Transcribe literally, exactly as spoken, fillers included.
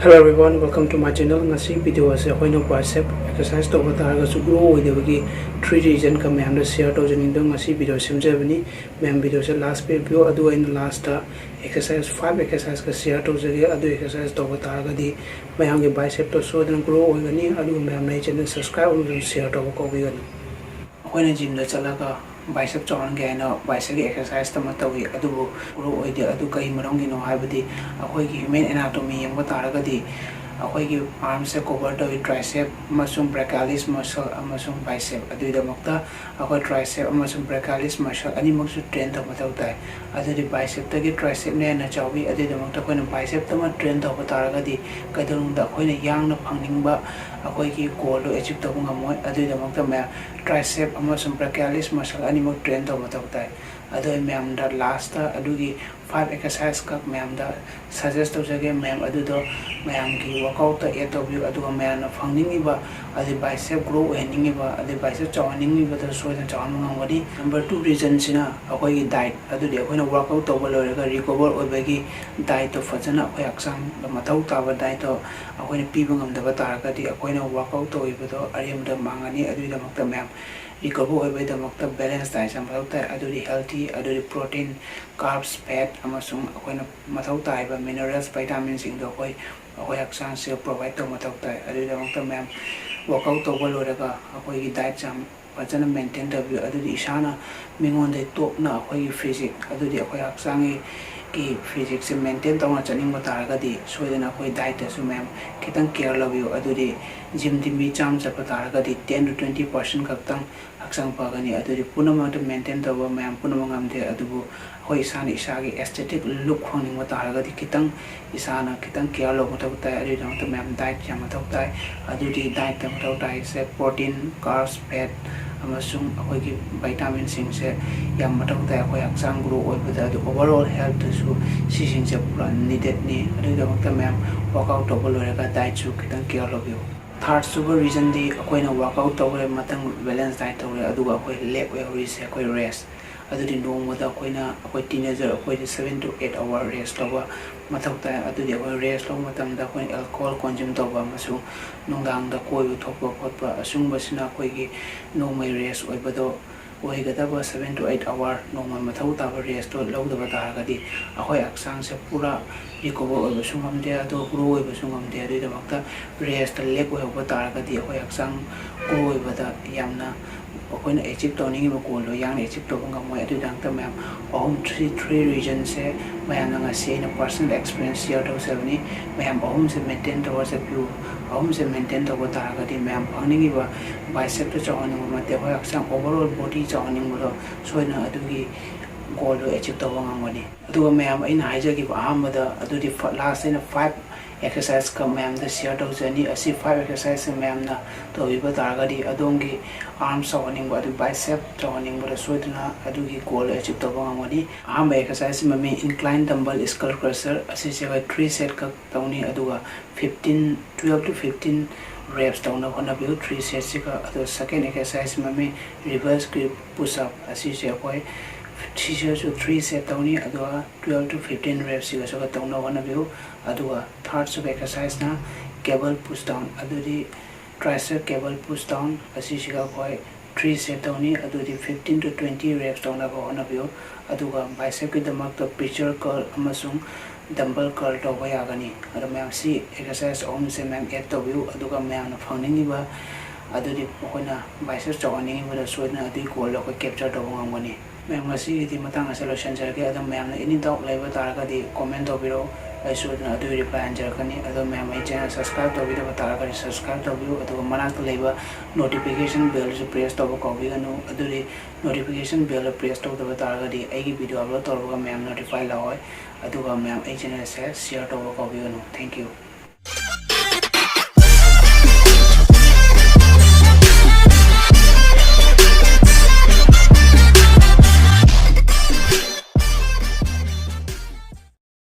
Hello everyone, welcome to my channel. ꯉꯁꯤ video ꯑꯁꯦ ꯑꯩꯈꯣꯏꯅ bicep exercise ꯇꯧꯕ ꯇꯥꯔꯒꯁꯨ grow ꯑꯣꯏꯗꯕꯒꯤ three reason ꯀ ꯃꯌꯥꯝꯗ share ꯇꯧꯖꯅꯤꯡꯗꯨꯅ ꯉꯁꯤ video ꯁꯦꯝꯖꯕꯅꯤ꯫ ꯃꯌꯥꯝ video ꯁꯦ last ꯄꯤꯕꯤꯌꯨ, ꯑꯗꯨꯒ ꯑꯩꯅ last exercise five exercise ꯀ share ꯇꯧꯖꯒꯦ꯫ ꯑꯗꯨ exercise ꯇꯧꯕ ꯇꯥꯔꯒꯗꯤ ꯃꯌꯥꯝꯒꯤ bicep ꯇꯣ ꯁꯣꯏꯗꯅ grow ꯑꯣꯏꯒꯅꯤ꯫ ꯑꯗꯨꯒ ꯃꯌꯥꯝꯅ ꯑꯩ channel subscribe ꯑꯃꯁꯨꯡ share ꯇꯧꯕ ꯀꯥꯎꯕꯤꯒꯅꯨ꯫ ꯑꯩꯈꯣꯏꯅ gym ꯗ ꯆꯠꯂꯒ bicep ꯆꯥꯎꯍꯟꯒꯦ ꯍꯥꯏꯅ bicep ꯀꯤ exercise ꯑꯃ ꯇꯧꯏ, ꯑꯗꯨꯕꯨ grow ꯑꯣꯏꯗꯦ꯫ ꯑꯗꯨ ꯀꯔꯤ ꯃꯔꯝꯒꯤꯅꯣ ꯍꯥꯏꯕꯗꯤ ꯑꯩꯈꯣꯏꯒꯤ human anatomy ꯌꯦꯡꯕ ꯇꯥꯔꯒꯗꯤ ꯑꯩꯈꯣꯏꯒꯤ arm ꯁꯦ cover ꯇꯧꯏ tricep ꯑꯃꯁꯨꯡ brachialis muscle ꯑꯃꯁꯨꯡ bicep꯫ ꯑꯗꯨꯒꯤꯗꯃꯛꯇ ꯑꯩꯈꯣꯏ tricep ꯑꯃꯁꯨꯡ brachialis muscle ꯑꯅꯤꯃꯛꯁꯨ train ꯇꯧꯕ ꯃꯊꯧ ꯇꯥꯏ꯫ ꯑꯗꯨꯗꯤ bicep ꯇꯒꯤ tricep ꯅ ꯍꯦꯟꯅ ꯆꯥꯎꯏ꯫ ꯑꯗꯨꯒꯤꯗꯃꯛꯇ ꯑꯩꯈꯣꯏꯅ bicep ꯇꯃꯛ train ꯇꯧꯕ ꯇꯥꯔꯒꯗꯤ ꯀꯩꯗꯧꯅꯨꯡꯗ ꯑꯩꯈꯣꯏꯅ ꯌꯥꯡꯅ ꯐꯪꯅꯤꯡꯕ ꯑꯩꯈꯣꯏꯒꯤ goal ꯗꯨ achieve ꯇꯧꯕ ꯉꯝꯃꯣꯏ꯫ ꯑꯗꯨꯒꯤꯗꯃꯛꯇ ꯃꯌꯥꯝ tricep ꯑꯃꯁꯨꯡ brachialis muscle ꯑꯅꯤꯃꯛ train ꯇꯧꯕ ꯃꯊꯧ ꯇꯥꯏ꯫ ꯑꯗꯣ ꯑꯩ ꯃꯌꯥꯝꯗ last ꯑꯗꯨꯒꯤ five exercise ꯈꯛ ꯃꯌꯥꯝꯗ suggest ꯇꯧꯖꯒꯦ꯫ ꯃꯌꯥꯝ ꯑꯗꯨꯗꯣ ꯃꯌꯥꯝꯒꯤ workout ꯇ add ꯇꯧꯕꯤꯌꯨ, ꯑꯗꯨꯒ ꯃꯌꯥꯝꯅ ꯐꯪꯅꯤꯡꯉꯤꯕ, ꯑꯗꯩ bicep grow ꯑꯣꯏꯍꯟꯅꯤꯡꯉꯤꯕ, ꯑꯗꯩ bicep ꯆꯥꯎꯍꯟꯅꯤꯡꯉꯤꯕꯗꯣ ꯁꯣꯏꯗꯅ ꯆꯥꯎꯍꯟꯕ ꯉꯝꯒꯅꯤ꯫ Number two reason ꯁꯤꯅ ꯑꯩꯈꯣꯏꯒꯤ diet꯫ ꯑꯗꯨꯗꯤ ꯑꯩꯈꯣꯏꯅ workout ꯇꯧꯕ ꯂꯣꯏꯔꯒ recover ꯑꯣꯏꯕꯒꯤ diet ꯇꯣ ꯐꯖꯅ ꯑꯩꯈꯣꯏ ꯍꯛꯆꯥꯡꯗ ꯃꯊꯧ ꯇꯥꯕ diet ꯇꯣ ꯑꯩꯈꯣꯏꯅ ꯄꯤꯕ ꯉꯝꯗꯕ ꯇꯥꯔꯒꯗꯤ ꯑꯩꯈꯣꯏꯅ workout ꯇꯧꯈꯤꯕꯗꯣ ꯑꯔꯦꯝꯕꯗ ꯃꯥꯡꯉꯅꯤ꯫ ꯑꯗꯨꯒꯤꯗꯃꯛꯇ ꯃꯌꯥꯝ recover ꯑꯣꯏꯕꯒꯤꯗꯃꯛꯇ balance diet ꯌꯥꯝ ꯃꯊꯧ ꯇꯥꯏ꯫ ꯑꯗꯨꯗꯤ healthy, ꯑꯗꯨꯗꯤ protein, carbs, fat ꯑꯃꯁꯨꯡ ꯑꯩꯈꯣꯏꯅ ꯃꯊꯧ ꯇꯥꯔꯤꯕ minerals, vitamin ꯁꯤꯡꯗꯣ ꯑꯩꯈꯣꯏ, ꯑꯩꯈꯣꯏ ꯍꯛꯆꯥꯡꯁꯦ provide ꯇꯧꯕ ꯃꯊꯧ ꯇꯥꯏ꯫ ꯑꯗꯨꯒꯤꯗꯃꯛꯇ ꯃꯌꯥꯝ workout ꯇꯧꯕ ꯂꯣꯏꯔꯒ ꯑꯩꯈꯣꯏꯒꯤ diet ꯁꯦ ꯌꯥꯝ ꯐꯖꯅ maintain ꯇꯧꯕꯤꯌꯨ꯫ ꯑꯗꯨꯗꯤ ꯏꯁꯥꯅ ꯃꯤꯉꯣꯟꯗꯒꯤ ꯇꯣꯞꯅ ꯑꯩꯈꯣꯏꯒꯤ physique, ꯑꯗꯨꯗꯤ ꯑꯩꯈꯣꯏ ꯍꯛꯆꯥꯡꯒꯤ, ꯒꯤ physique ꯁꯦ maintain ꯇꯧꯅ ꯆꯠꯅꯤꯡꯕ ꯇꯥꯔꯒꯗꯤ ꯁꯣꯏꯗꯅ ꯑꯩꯈꯣꯏ diet ꯇꯁꯨ ꯃꯌꯥꯝ ꯈꯤꯇꯪ care ꯂꯧꯕꯤꯌꯨ꯫ ꯑꯗꯨꯗꯤ gym ꯗꯤ ꯃꯤ ꯆꯥꯝꯃ ꯆꯠꯄ ꯇꯥꯔꯒꯗꯤ ten to twenty percent ꯈꯛꯇꯪ ꯍꯛꯆꯥꯡ ꯐꯒꯅꯤ꯫ ꯑꯗꯨꯗꯤ ꯄꯨꯝꯅꯃꯛꯇ maintain ꯇꯧꯕ ꯃꯌꯥꯝ ꯄꯨꯝꯅꯃꯛ ꯉꯝꯗꯦ, ꯑꯗꯨꯕꯨ ꯑꯩꯈꯣꯏ ꯏꯁꯥꯅ ꯏꯁꯥꯒꯤ aesthetic look ꯐꯪꯅꯤꯡꯕ ꯇꯥꯔꯒꯗꯤ ꯈꯤꯇꯪ ꯏꯁꯥꯅ ꯈꯤꯇꯪ care ꯂꯧꯕ ꯃꯊꯧ ꯇꯥꯏ꯫ ꯑꯗꯨꯒꯤꯗꯃꯛꯇ ꯃꯌꯥꯝ diet ꯌꯥꯝ ꯃꯊꯧ ꯇꯥꯏ꯫ ꯑꯗꯨꯗꯤ diet ꯇ ꯃꯊꯧ ꯇꯥꯏꯁꯦ protein, carbs, fat ꯑꯃꯁꯨꯡ ꯑꯩꯈꯣꯏꯒꯤ vitamin ꯁꯤꯡꯁꯦ ꯌꯥꯝ ꯃꯊꯧ ꯇꯥꯏ꯫ ꯑꯩꯈꯣꯏ ꯍꯛꯆꯥꯡ grow ꯑꯣꯏꯕꯗ, ꯑꯗꯨ overall health ꯇꯁꯨ ꯁꯤꯁꯤꯡꯁꯦ ꯄꯨꯔꯥ needed ꯅꯤ꯫ ꯑꯗꯨꯒꯤꯗꯃꯛꯇ ꯃꯌꯥꯝ workout ꯇꯧꯕ ꯂꯣꯏꯔꯒ diet ꯁꯨ ꯈꯤꯇꯪ care ꯂꯧꯕꯤꯌꯨ꯫ Third ꯁꯨꯕ reason ꯗꯤ ꯑꯩꯈꯣꯏꯅ workout ꯇꯧꯕ ꯃꯇꯝ balance diet ꯇꯧꯔꯦ, ꯑꯗꯨꯒ ꯑꯩꯈꯣꯏ lack ꯑꯣꯏꯍꯧꯔꯤꯁꯦ ꯑꯩꯈꯣꯏ rest꯫ ꯑꯗꯨꯗꯤ ꯅꯣꯡꯃꯗ ꯑꯩꯈꯣꯏꯅ, ꯑꯩꯈꯣꯏ teenager ꯑꯩꯈꯣꯏꯗꯤ seven to eight hour rest ꯇꯧꯕ ꯃꯊꯧ ꯇꯥꯏ꯫ ꯑꯗꯨꯗꯤ ꯑꯩꯈꯣꯏ ꯔꯦꯁ ꯂꯧꯕ ꯃꯇꯝꯗ ꯑꯩꯈꯣꯏꯅ ꯑꯦꯜꯀꯣꯍꯣꯜ ꯀꯣꯟꯖꯨꯝ ꯇꯧꯕ ꯑꯃꯁꯨꯡ ꯅꯨꯡꯗꯥꯡꯗ ꯀꯣꯏꯕ ꯊꯣꯛꯄ ꯈꯣꯠꯄ ꯑꯁꯨꯝꯕꯁꯤꯅ ꯑꯩꯈꯣꯏꯒꯤ ꯅꯣꯡꯃꯩ ꯔꯦꯁ ꯑꯣꯏꯕꯗꯣ ꯑꯣꯏꯒꯗꯕ seven to eight hour ꯅꯣꯡꯃ ꯃꯊꯧ ꯇꯥꯕ ꯔꯦꯁꯇꯣ ꯂꯧꯗꯕ ꯇꯥꯔꯒꯗꯤ ꯑꯩꯈꯣꯏ ꯍꯛꯆꯥꯡꯁꯦ ꯄꯨꯔꯥ ꯔꯤꯀꯣꯚꯔ ꯑꯣꯏꯕꯁꯨ ꯉꯝꯗꯦ, ꯑꯗꯨ ꯒ꯭ꯔꯣ ꯑꯣꯏꯕꯁꯨ ꯉꯝꯗꯦ꯫ ꯑꯗꯨꯒꯤꯗꯃꯛꯇ ꯔꯦꯁꯇ ꯂꯦꯛ ꯑꯣꯏꯍꯧꯕ ꯇꯥꯔꯒꯗꯤ ꯑꯩꯈꯣꯏ ꯍꯛꯆꯥꯡ ꯒ꯭ꯔꯣ ꯑꯣꯏꯕꯗ ꯌꯥꯝꯅ ꯑꯩꯈꯣꯏꯅ ꯑꯦꯆꯤꯞ ꯇꯧꯅꯤꯡꯉꯤꯕ ꯒꯣꯜꯗꯣ ꯌꯥꯡꯅ ꯑꯦꯆꯤꯞ ꯇꯧꯕ ꯉꯝꯃꯣꯏ꯫ ꯑꯗꯨꯒꯤꯗꯃꯛꯇ ꯃꯌꯥꯝ ꯑꯍꯨꯝ, three, three reasonꯁꯦ ꯃꯌꯥꯝꯅ ꯉꯁꯤ ꯑꯩꯅ personal experience share ꯇꯧꯖꯕꯅꯤ꯫ ꯃꯌꯥꯝ ꯑꯍꯨꯝꯁꯦ ꯃꯦꯟꯇꯦꯟ ꯇꯧꯔ ꯆꯠꯄꯤꯌꯨ꯫ ꯑꯍꯨꯝꯁꯦ ꯃꯦꯟꯇꯦꯟ ꯇꯧꯕ ꯇꯥꯔꯒꯗꯤ ꯃꯌꯥꯝ ꯐꯪꯅꯤꯡꯉꯤꯕ ꯕꯥꯏꯁꯦꯞꯇ ꯆꯥꯎꯍꯟꯅꯤꯡꯕ ꯅꯠꯇꯦ, ꯑꯩꯈꯣꯏ ꯍꯛꯆꯥꯡ overall body ꯆꯥꯎꯍꯟꯅꯤꯡꯕꯗꯣ ꯁꯣꯏꯗꯅ ꯑꯗꯨꯒꯤ ꯒꯣꯜꯗꯣ ꯑꯦꯆꯤꯞ ꯇꯧꯕ ꯉꯝꯒꯅꯤ꯫ ꯑꯗꯨꯒ ꯃꯌꯥꯝ ꯑꯩꯅ ꯍꯥꯏꯖꯈꯤꯕ ꯑꯍꯥꯟꯕꯗ ꯑꯗꯨꯗꯤ ꯐ-, ꯂꯥꯁ ꯑꯩꯅ ꯐꯥꯏꯚ ꯑꯦꯛꯁꯔꯁꯥꯏꯁꯀ ꯃꯌꯥꯝꯗ ꯁꯤꯌꯔ ꯇꯧꯖꯅꯤ꯫ ꯑꯁꯤ ꯐꯥꯏꯚ ꯑꯦꯛꯁꯔꯁꯥꯏꯁꯁꯦ ꯃꯌꯥꯝꯅ ꯇꯧꯕꯤꯕ ꯇꯥꯔꯒꯗꯤ ꯑꯗꯣꯝꯒꯤ ꯑꯥꯔꯝꯁ ꯆꯥꯎꯍꯟꯅꯤꯡꯕ, ꯑꯗꯨ ꯕꯥꯏꯁꯦꯞ ꯆꯥꯎꯍꯟꯅꯤꯡꯕꯗ ꯁꯣꯏꯗꯅ ꯑꯗꯨꯒꯤ ꯒꯣꯜ ꯑꯦꯆꯤꯞ ꯇꯧꯕ ꯉꯝꯒꯅꯤ꯫ ꯑꯍꯥꯟꯕ ꯑꯦꯛꯁꯔꯁꯥꯏꯁꯀꯤ ꯃꯃꯤꯡ incline dumbbell skull crusher, ꯑꯁꯤꯁꯦ ꯑꯩꯈꯣꯏ three set ꯈꯛ ꯇꯧꯅꯤ꯫ ꯑꯗꯨꯒ fifteen, twelve to fifteen reps ꯇꯧꯅꯕ ꯍꯣꯠꯅꯕꯤꯌꯨ three setꯁꯤꯒ꯫ ꯑꯗꯨꯒ second exercise ꯃꯃꯤꯡ reverse grip push up, ꯑꯁꯤꯁꯦ ꯑꯩꯈꯣꯏ ꯁꯤꯁꯤꯁꯨ three set ꯇꯧꯅꯤ꯫ ꯑꯗꯨꯒ twelve to fifteen repꯁꯤꯒꯁꯨ ꯇꯧꯅꯕ ꯍꯣꯠꯅꯕꯤꯌꯨ꯫ ꯑꯗꯨꯒ third sub exerciseꯅ cable push down, ꯑꯗꯨꯗꯤ tricep cable push down, ꯑꯁꯤꯁꯤꯒ ꯑꯩꯈꯣꯏ three set ꯇꯧꯅꯤ꯫ ꯑꯗꯨꯗꯤ fifteen to twenty reps ꯇꯧꯅꯕ ꯍꯣꯠꯅꯕꯤꯌꯨ꯫ ꯑꯗꯨꯒ ꯕꯥꯏꯁꯦꯞꯀꯤꯗꯃꯛꯇ preacher curl ꯑꯃꯁꯨꯡ dumbbell curl ꯇꯧꯕ ꯌꯥꯒꯅꯤ꯫ ꯑꯗꯣ ꯃꯌꯥꯝ ꯁꯤ exercise ꯑꯍꯨꯝꯁꯦ ꯃꯌꯥꯝ add ꯇꯧꯕꯤꯌꯨ, ꯑꯗꯨꯒ ꯃꯌꯥꯝꯅ ꯐꯪꯅꯤꯡꯉꯤꯕ, ꯑꯗꯨꯗꯤ ꯑꯩꯈꯣꯏꯅ ꯕꯥꯏꯁꯦꯞ ꯆꯥꯎꯍꯟꯅꯤꯡꯉꯤꯕꯗ ꯁꯣꯏꯗꯅ ꯑꯗꯨꯒꯤ ꯒꯣꯜꯗꯣ ꯑꯩꯈꯣꯏ ꯀꯦꯞꯆꯔ ꯇꯧꯕ ꯉꯝꯒꯅꯤ꯫ ꯃꯌꯥꯝ, ꯉꯁꯤꯒꯤꯗꯤ ꯃꯇꯥꯡ ꯑꯁꯤꯗ ꯂꯣꯏꯁꯤꯟꯖꯔꯒꯦ꯫ ꯑꯗꯣ ꯃꯌꯥꯝꯅ any doubt ꯂꯩꯕ ꯇꯥꯔꯒꯗꯤ comment ꯇꯧꯕꯤꯔꯛꯑꯣ, ꯑꯩ ꯁꯣꯏꯗꯅ ꯑꯗꯨꯒꯤ reply ꯍꯟꯖꯔꯛꯀꯅꯤ꯫ ꯑꯗꯣ ꯃꯌꯥꯝ, ꯑꯩ channel subscribe ꯇꯧꯕꯤꯗꯕ ꯇꯥꯔꯒꯗꯤ subscribe ꯇꯧꯕꯤꯌꯨ, ꯑꯗꯨꯒ ꯃꯅꯥꯛꯇ ꯂꯩꯕ notification bellꯁꯨ press ꯇꯧꯕ ꯀꯥꯎꯕꯤꯒꯅꯨ꯫ ꯑꯗꯨꯗꯤ notification bellꯗ press ꯇꯧꯗꯕ ꯇꯥꯔꯒꯗꯤ ꯑꯩꯒꯤ video upload ꯇꯧꯔꯒ ꯃꯌꯥꯝ notify ꯂꯥꯛꯑꯣꯏ꯫ ꯑꯗꯨꯒ ꯃꯌꯥꯝ, ꯑꯩ channelꯁꯦ share ꯇꯧꯕ ꯀꯥꯎꯕꯤꯒꯅꯨ꯫ Thank you꯫